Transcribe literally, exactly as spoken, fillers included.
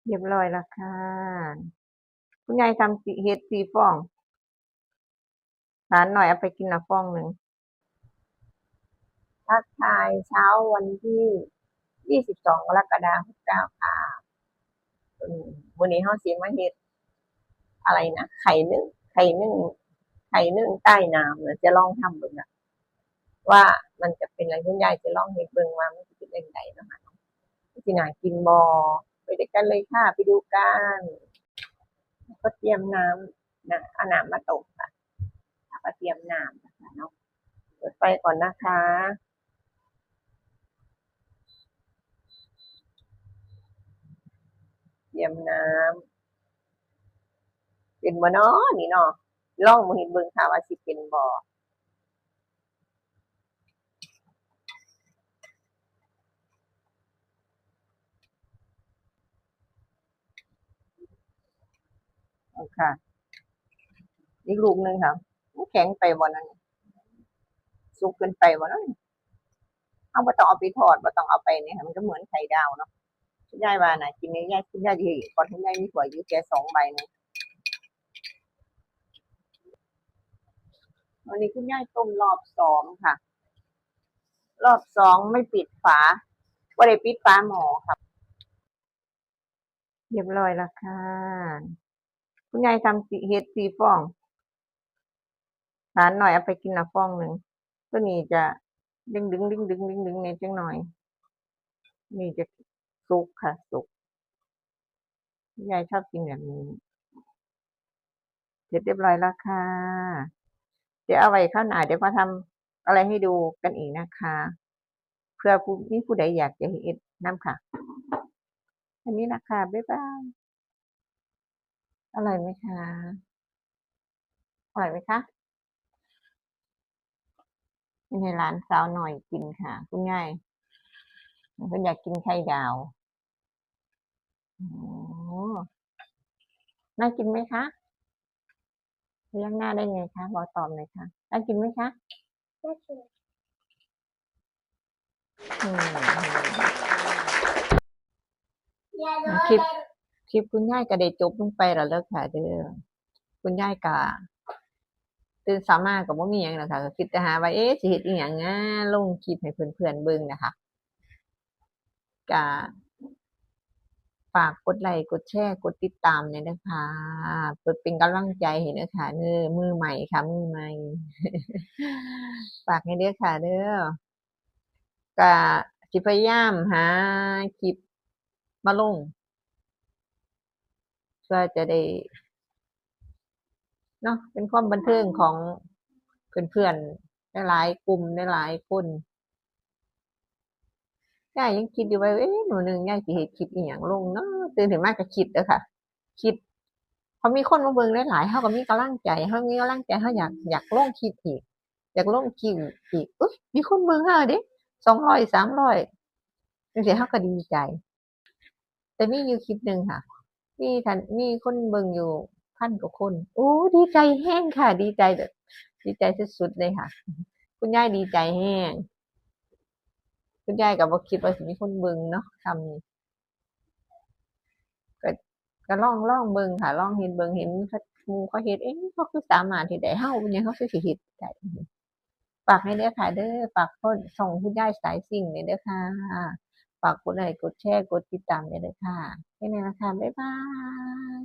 เรียบร้อยแล้วค่ะ คุณยายทำสี่ เฮ็ดสี่ฟอง หลานหน่อยเอาไปกินละฟองหนึ่ง ทักทายเช้าวันที่ยี่สิบสอง กรกฎาคม หกเก้า ค่ะ อืม มื้อนี้เฮาสิมาเฮ็ด อะไรนะ ไข่นึ่ง ไข่นึ่ง ไข่นึ่งใต้น้ำนะ จะลองทำเบิ่งนะ ว่ามันจะเป็นอะไร คุณยายจะลองเฮ็ดเบิ่งว่ามันจะเป็นจั่งใดเนาะค่ะ สิน่ากินบ่ ไปด้วยกันเลยค่ะ ไปดูกัน ก็เตรียมน้ำนะ เอาน้ำมาต้มค่ะ แล้วก็เตรียมน้ำนะคะเนาะ เปิดไฟก่อนนะคะ เตรียมน้ำ เป็นบ่น้อนี่เนาะ ลองมื้อนี้เบิ่งค่ะว่าสิเป็นบ่ เอาค่ะ อีกลูกหนึ่งค่ะ มันแข็งไปบ่นั่น สุกเกินไปบ่นั่น เอาบ่ต้องเอาไปทอด บ่ต้องเอาไปเนี่ย มันก็เหมือนไข่ดาวเนาะ คุณยายว่านะ กินเนี่ย ยาย คุณยายดี ก่อนคุณยายมีถ้วยอยู่แค่สองใบนะ วันนี้คุณยายต้มรอบสองค่ะ รอบสองไม่ปิดฝา บ่ได้ปิดฝาหม้อค่ะ เรียบร้อยแล้วค่ะ คุณยายทำสี่ เฮ็ดสี่ฟอง หลานหน่อยเอาไปกินละฟองหนึ่ง ตัวนี้จะดึงดึงดึงดึงดึงดึงในจังหน่อย นี่จะสุกค่ะ สุก คุณยายชอบกินแบบนี้ เสร็จเรียบร้อยแล้วค่ะ เดี๋ยวเอาไว้คราวหน้า เดี๋ยวมาทำอะไรให้ดูกันอีกนะคะ เพื่อผู้ มีผู้ใดอยากจะเฮ็ดนำค่ะ อันนี้นะคะ บ๊ายบาย อร่อยไหมคะ อร่อยไหมคะ นี่ให้หลานสาวหน่อยกินค่ะ คุณยาย เพิ่นอยากกินไข่ดาว โอ้ น่ากินไหมคะ พยักหน้าได้ไงคะ บอกตอบหน่อยค่ะ น่ากินไหมคะ น่ากิน อืม คลิป คลิปคุณยายก็ได้จบลงไปแล้วเด้อค่ะเด้อ คุณยายก็ตื่นเช้ามาก็บ่มีหยังดอกค่ะ ก็คิดแต่หาว่า เอ๊ะ สิเฮ็ดอีหยังนะ ลงคลิปให้เพื่อนๆเบิ่งนะคะ ก็ฝากกดไลค์ กดแชร์ กดติดตามแหน่เด้อค่ะ เพื่อเป็นกำลังใจให้เด้อค่ะ เด้อ มือใหม่ค่ะ มือใหม่ ฝากให้เด้อค่ะเด้อ ก็สิพยายามหาคลิปมาลง เพื่อจะได้ เนาะ เป็นความบันเทิงของเพื่อนๆ หลายๆกลุ่ม หลายๆคน ยายยังคิดอยู่ว่า เอ๊ะ มื้อหนึ่งยายสิเฮ็ดคลิปอีหยังลงเนาะ ตื่นขึ้นมาก็คิดเด้อค่ะ คิด พอมีคนมาเบิ่งหลายๆ เฮาก็มีกำลังใจ เฮามีกำลังใจ เฮาอยาก อยากลงคลิปอีก อยากลงคลิปอีก อุ๊ย มีคนเบิ่งเฮาเด้ สองร้อย สามร้อย จั่งซี้ เฮาก็ดีใจ แต่มีอยู่คลิปหนึ่งค่ะ มีท่าน มีคนเบิ่งอยู่พันกว่าคน โอ้ ดีใจแฮงค่ะ ดีใจแบบ ดีใจสุดๆเลยค่ะ คุณยายดีใจแฮง คุณยายก็บ่คิดว่าสิมีคนเบิ่งเนาะ ส่ำนี้ ก็ ก็ลอง ลองเบิ่งค่ะ ลองเฮ็ดเบิ่ง เห็นเขา หมู่เขาเฮ็ด เอ๊ะ เขาคือสามารถเฮ็ดได้ เฮาเป็นหยัง เฮาคือสิเฮ็ดได้ ฝากให้เด้อค่ะเด้อ ฝากคน ช่องคุณยายสายซิ่งเนี่ยเด้อค่ะ ฝากกดไลค์ กดแชร์ กดติดตามเนี่ยเด้อค่ะ แค่นี้นะคะ บ๊ายบาย